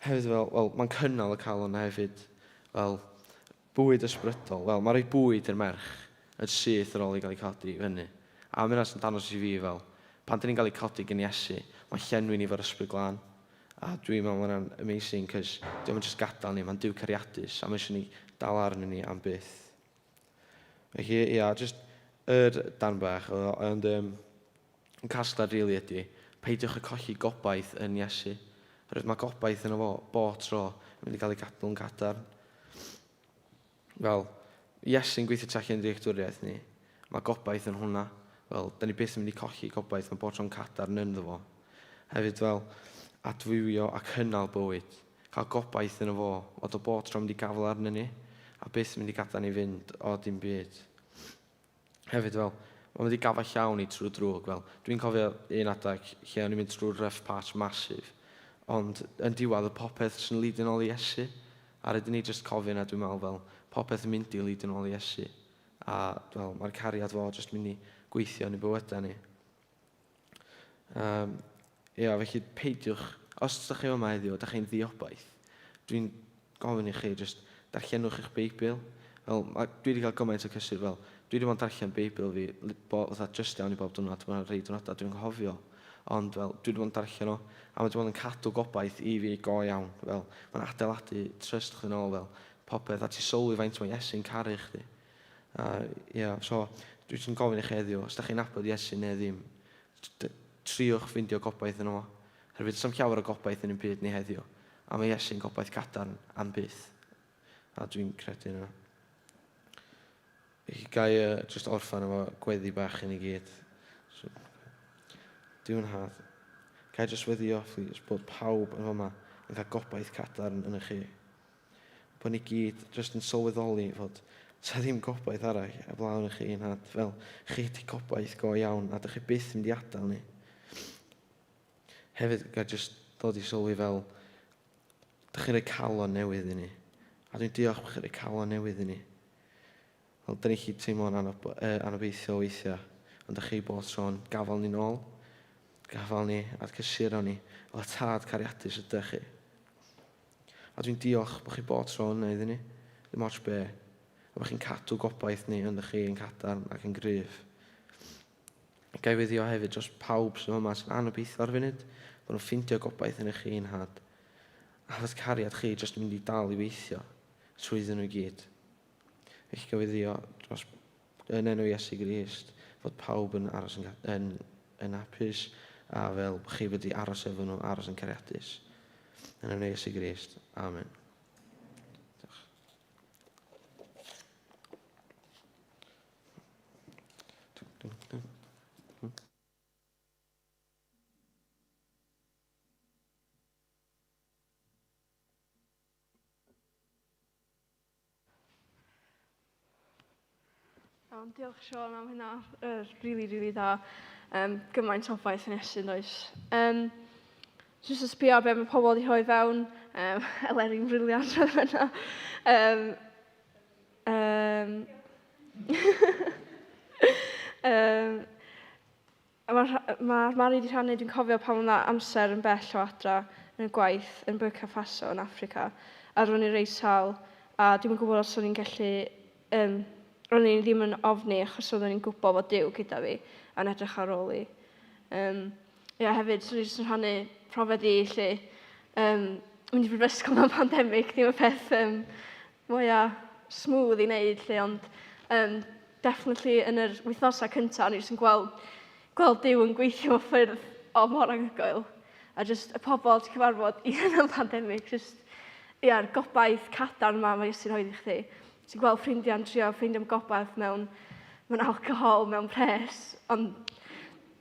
Hefyd fel, wel, mae'n cynnal y calon na hefyd. Fel, Bwyd ysbrydol. Wel, mae rhoi bwyd i'r merch yn syth ar ôl i gael ei codi i fyny. A mae hynna sy'n dangos i fi fel, pan dyn ni'n cael ei codi gen Iesu, mae'n llenwi ni fo'r ysbryd glân. A dwi'n meddwl mae hwnna'n amazing, cos dio'm yn jyst gadael ni, mae'n Duw cariadus, a mae eisiau ni dal arnyn ni am byth. Felly, ia, jyst yr darn bach, ond um, yn casgliad rili really ydy, peidiwch â colli gobaith yn Iesu. Oherwydd mae gobaith yno fo bob tro yn mynd i gael ei gadw'n cadarn. Fel, Iesu'n gweithio tu allan i ddealltwriaeth ni. Mae gobaith yn hwnna. Fel, da ni byth yn mynd i colli gobaith, mae bob tro'n cadarn ynddo fo. Hefyd fel, adfywio a cynnal bywyd. Cael gobaith yno fo, fod o bob tro'n mynd i gafel arnyn ni, a byth yn mynd i gadael ni fynd o dim byd. Hefyd fel, mae'n mynd i gafael llawn ni trwy'r drwg. Fel, dwi'n cofio un adeg lle o'n i'n mynd trwy'r rough patch massive, ond yn diwedd y popeth sy'n lead yn ôl i Iesu. A rydyn ni jyst cofio 'na dwi'n meddwl fel popeth yn mynd i lead yn ôl i Iesu. A fel mae'r cariad fo jyst mynd i gweithio yn ei bywydau ni. Um, ia, felly peidiwch, os ydych chi yma heddiw, ydych chi'n ddiobaith, dwi'n gofyn i chi, jyst darllenwch eich Beibl. Fel, ma, dwi wedi cael gymaint o cysur fel, dwi wedi bod yn darllen Beibl fi, bo, fatha jyst iawn i bob diwrnod, mae'n rhai diwrnodau dwi'n cofio, ond fel, dwi wedi bod yn darllen o, a mae wedi bod yn cadw gobaith i fi go iawn, fel, mae'n adeiladu trust chdi nôl, fel, popeth, a ti sylwi faint mae Iesu'n caru chdi. A, ia, so, dwi jyst yn gofyn i chi heddiw, os da chi'n nabod Iesu neu ddim, triwch ffindio gobaith yno fo. Herwydd, sa'm llawer o gobaith yn ein byd ni heddiw, a mae Iesu'n gobaith cadarn am byth. A dwi'n credu yna. Felly ga i uh, just orffan efo gweddi bach i ni gyd. So, Duw yn nhad, ga i just weddio, please, bod pawb yn fama yn cael gobaith cadarn yn y chi. Bod ni gyd just yn sylweddoli fod sa ddim gobaith arall eblaw yn y chi, nhad, fel chi di gobaith go iawn a dych chi byth yn mynd i adael ni. Hefyd, ga i just ddod i sylwi fel Dych chi'n rhoi calon newydd i ni. A dwi'n diolch bod chi'n rhoi calon newydd i ni. Wel, dyn ni chi teimlo'n anob, eh, anobeithiol weithiau, ond dych chi bob tro'n gafael ni'n ôl, gafael ni a'r cysuro ni, fel y tad cariadus ydych chi. A dwi'n diolch bod chi bob tro yna iddyn ni, ddim ots be, a bod chi'n cadw gobaith ni ynddo chi yn cadarn ac yn gryf. Ga i weddïo hefyd dros pawb sydd yma sy'n anobeithio ar y funud, bod nhw'n ffeindio gobaith yn eich un had. A fod cariad chi jyst yn mynd i dal i weithio trwyddyn nhw i gyd. Felly ga i weddïo dros yn enw Iesu Grist fod pawb yn aros yn, yn, yn hapus a fel bod chi wedi aros efo nhw, aros yn cariadus. Yn enw Iesu Grist. Amen. Diolch. Iawn, diolch Siôn am hynna. Uh, really, really dda. Um, gymaint o faith yn Iesu, does. Um, jyst yn sbio ar be mae pobl wedi rhoi fewn. Um, Eleri'n briliant yna. Um, Um, um, Mae'r ma Mari wedi rhannu, dwi'n cofio pan oedd amser yn bell o adra yn y gwaith yn Burkina Faso yn Affrica, a ro'n i'n reit sâl, a dwi'm yn gwybod os o'n i'n gallu, um, ro'n i ddim yn ofni achos oeddwn i'n gwybod fod Duw gyda fi a'n edrych ar ôl i. Um, ia, hefyd, swn i jyst yn rhannu profiad i lle um, mynd i brifysgol mewn pandemig, ddim y peth um, mwya smooth i wneud 'lly ond yym definitely yn yr wythnosau cynta o'n i jyst yn gweld gweld Duw yn gweithio mewn ffyrdd o mor anhygoel a jyst y pobl ti'n cyfarfod i yn y pandemig jyst ia'r gobaith cadarn 'ma mae Iesu'n rhoid i chdi. Ti'n gweld ffrindiau'n trio ffeindio gobaith mewn mewn alcohol, mewn pres, ond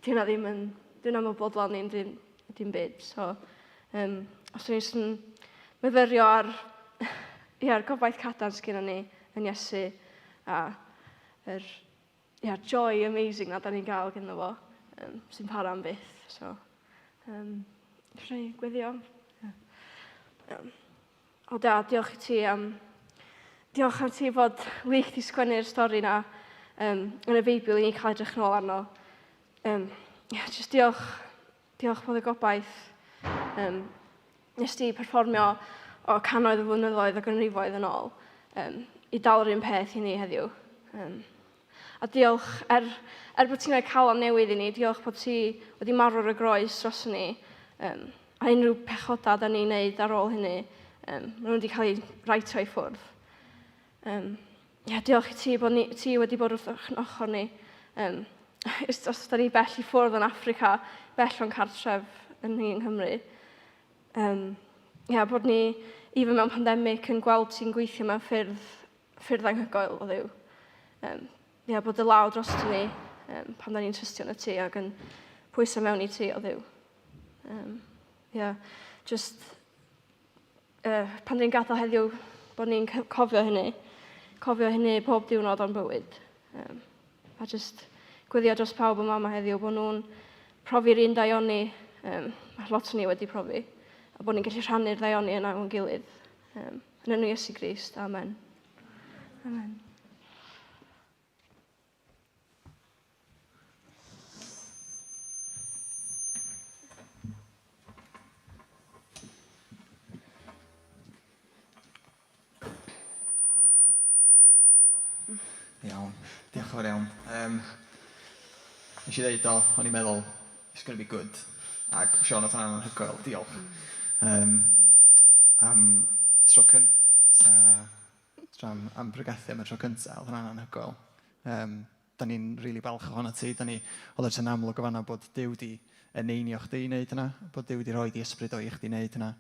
'di hynna ddim yn 'di hwnna ddim yn bodloni dim dim byd. So yym os o'n i jyst yn myfyrio ar ia'r gobaith cadarn sy gennon ni yn Iesu a yr ia'r joy amazing 'na 'dan ni'n ga'l ganddo fo yym sy'n para am byth. So yym isio ni gweddio? Ie. Iawn. O Dad, diolch i ti am diolch am ti fod Luc 'di sgwennu'r stori 'na yym yn y Beibl i ni ca'l edrych nôl arno. Yym ia jyst diolch diolch bod y gobaith yym nes di perfformio o cannoedd o flynyddoedd o ganrifoedd yn ôl. Um, i dal yr un peth i ni heddiw. Um, a diolch, er, er bod ti'n rhoi calon newydd i ni, diolch bod ti wedi marw ar y groes dros ni, um, a unrhyw pechodau da ni'n neud ar ôl hynny, um, maen nhw wedi cael eu writeio i ffwrdd. Um, yeah, diolch i ti bod ni, ti wedi bod wrth ochr ni. Um, os da ni bell i ffwrdd yn Affrica, bell o'n cartref yn ni yng Nghymru. Um, yeah, bod ni, even mewn pandemig, yn gweld ti'n gweithio mewn ffyrdd, ffyrdd anghygoel o ddiw. Um, yeah, bod y law dros ni um, pan da ni'n trystio yn y ti ac yn pwyso mewn i ti o ddiw. Um, yeah, just uh, pan ni'n gadael heddiw, bod ni'n cofio hynny. Cofio hynny pob diwrnod o'n bywyd. Um, a just gweddio dros pawb yma yma heddiw, bod nhw'n profi'r un daioni, um, mae lot o ni wedi profi, a bod ni'n gallu rhannu'r daioni yna efo'n gilydd. Um, yn enw Iesu Grist, amen. Amen. Iawn. Diolch yn fawr iawn. Um, nes i ddeud o, o'n i'n meddwl, it's going to be good. Ac Siôn, oedd hwnna'n anhygoel, diolch. Um, am tro cynta, tro am, am pregethu am y tro cynta, oedd hwnna'n anhygoel. Um, da ni'n rili really balch ohono ti. Da ni, oedd o'n amlwg o fanna bod Duw di eneinio chdi i wneud hynna, bod Duw di rhoi di ysbryd o i chdi wneud hynna.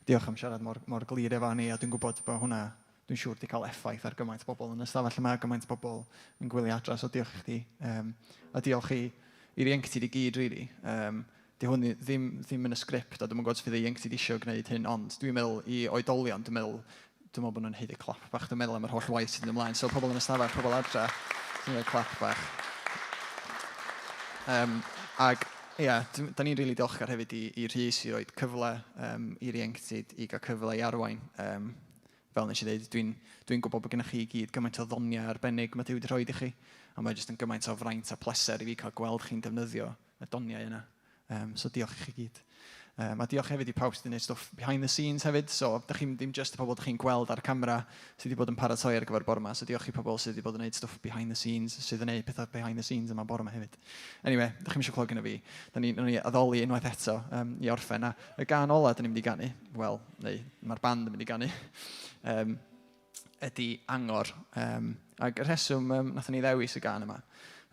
Diolch am siarad mor, mor glir efo ni, a dwi'n gwybod bod hwnna dwi'n siŵr 'di cael effaith ar gymaint o bobl yn y stafell yma, gymaint o bobl yn gwylio adra, so diolch i chdi. Um, a diolch i, i'r ieuenctid i gyd, really. Um, di hwn ddim, ddim yn y sgript, a dwi'n gwybod os fydd y ieuenctid eisiau gwneud hyn, ond dwi'n meddwl i oedolion, dwi'n meddwl, dwi'n meddwl bod nhw'n haeddu clap bach, dwi'n meddwl am yr holl waith sydd yn ymlaen. So pobl yn y stafell, pobl adra, dwi'n rhoi clap bach. Um, ag ie, yeah, da ni'n rili really diolchgar hefyd i, i Rhys i roi cyfle um, i'r ieuenctid i gael cyfle i arwain. Um, fel nes i ddeud, dwi'n dwi gwybod bod gennych chi i gyd gymaint o ddoniau arbennig mae Duw wedi rhoi i chi, a mae jyst yn gymaint o fraint a pleser i fi cael gweld chi'n defnyddio y doniau yna. Um, so diolch i chi gyd. Um, a diolch hefyd i pawb sydd wedi gwneud stwff behind the scenes hefyd. So, da chi'n ddim just y pobl da chi'n gweld ar camera sydd wedi bod yn paratoi ar gyfer bore yma. So diolch i pobl sydd wedi bod yn gwneud stwff behind the scenes, sydd yn gwneud pethau behind the scenes yma bore yma hefyd. Anyway, da chi'n eisiau clywed gyda fi. Da ni'n ni addoli unwaith eto um, i orffen. A y gan ola da ni'n mynd i ganu, wel, neu mae'r band yn mynd i ganu, um, ydy Angor. Um, ac y rheswm um, nathon ni ddewis y gan yma,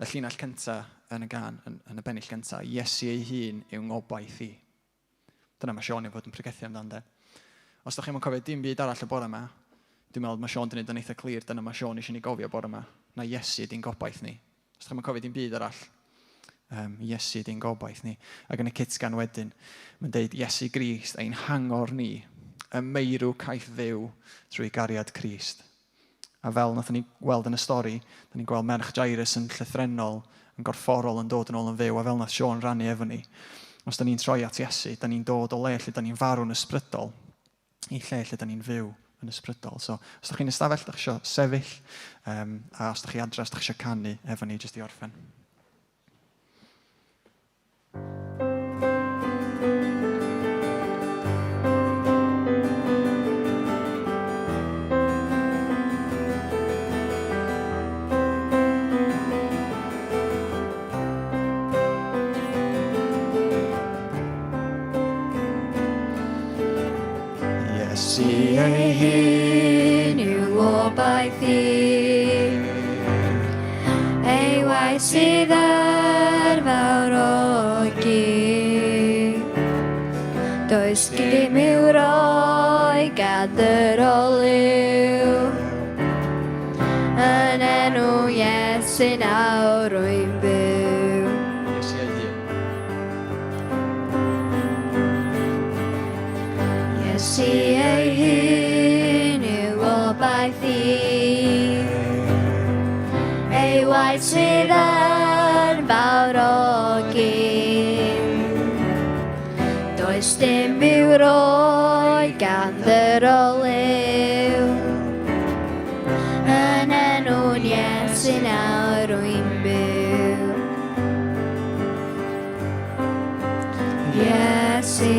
y llinell cyntaf yn y gan, yn, yn y bennill gyntaf, Iesu ei hun yw ngobaith i. Dyna mae Sean i fod yn pregethu amdano de. Os da chi'n cofio dim byd arall y bore yma, dwi'n meddwl mae Sean wedi gwneud yn eitha clir, dyna mae Sean eisiau ni gofio bore yma, na Iesu ydy'n gobaith ni. Os chi'm yn cofio dim byd arall, um, Iesu ydy'n gobaith ni. Ac yn y cytgan wedyn, mae'n deud Iesu Grist ein hangor ni, y meirw caiff fyw trwy gariad Crist. A fel nathon ni weld yn y stori, da ni'n gweld merch Jairus yn llythrenol, yn gorfforol yn dod yn ôl yn fyw, a fel nath Siôn rannu efo ni, os da ni'n troi at Iesu, da ni'n dod o le lle da ni'n farw'n ysbrydol, i lle lle da ni'n fyw yn ysbrydol. So, os da chi'n ystafell, da chi eisiau sefyll, um, a os da chi adre, os da chi eisiau canu efo ni, jyst i orffen. Iesu ei hun yw gobaith i. Ei waith sydd ar fawr o gi. Does dim i'w roi gad yr oliw. Yn enw Iesu nawr rwy'n byw. Iesu ei hun. Iesu ei hun yw obaith i. Ei waith sydd yn fawr o gyn. Does dim i'w roi gan ddyr olew. Yn enw'n Iesu nawr rwy'n byw. Iesu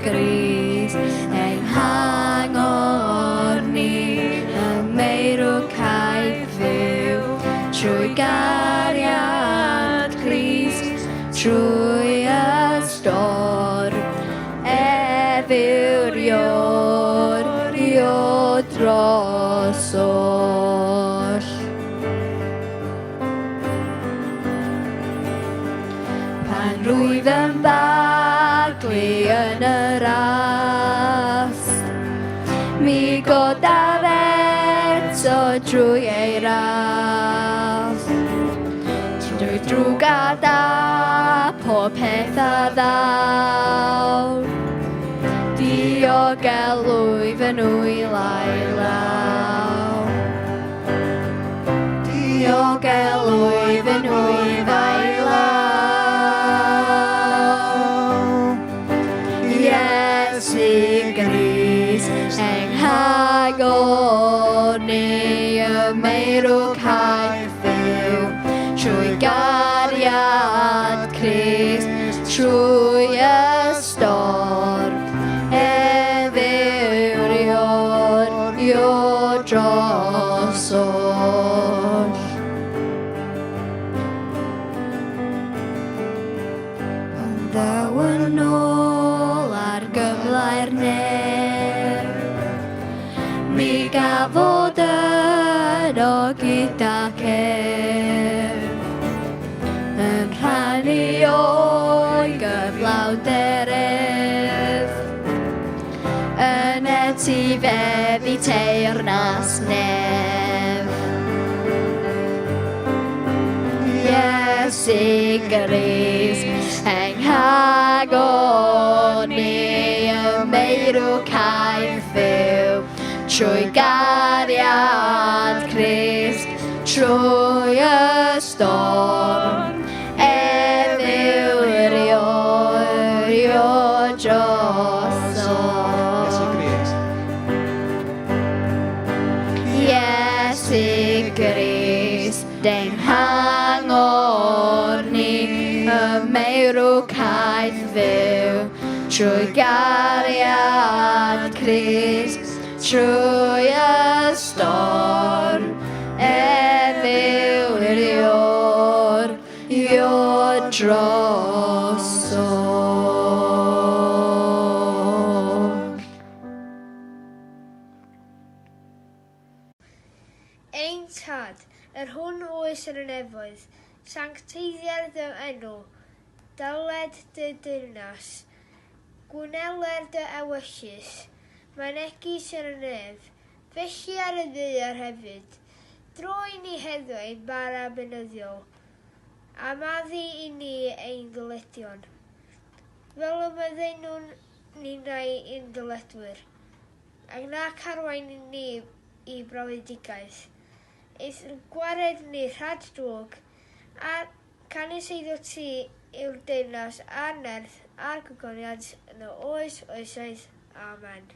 Grist, ein hangor ni, y meirw trwy y storm. Ef yw'r ior, io dros oll. Pan rwyf yn baglu yn y ras, mi godaf eto drwy ei ras. Drwy drwg a da, pob peth a ddaw. Diogelwy fy nwylau law. Diogelwy fy nwyfau law. Iesu Grist, ein hagoni y meirw caiff fyw trwy gariad Crist, trwy y storm. Ef yw'r ior, ior dros oll. Pan ddaw yn ôl ar gyflau'r nef, mi gafod yno gydag ef, yn rhannu o'i gyflawnder ef, yn etifeddu teyrnas nef. Iesu Grist, ein hagoni y meirw caiff fyw, trwy gariad Crist, trwy y storm. Ef yw'r ior, ior dros Iesu oll. Grist. Iesu Grist, ein hangor ni, y meirw caeth fyw, trwy gariad Crist, trwy y storm. Ef yw'r ior, ior dros oll. Ein tad, yr hwn oes yn y nefoedd, sancteiddier dy enw, dyled dy deyrnas, gwneler dy ewyllys, mynegis yn y nef, felly ar y ddaear hefyd. Rho i ni heddiw ein bara beunyddiol, a maddu i ni ein dyledion, fel y maddeuwn ninnau i'n dyledwyr, ac nac arwain ni i brofedigaeth. Eithr gwared ni rhag drwg, a canys eiddo ti yw'r deyrnas a'r nerth a'r gogoniant yn y oes oesoedd. Amen.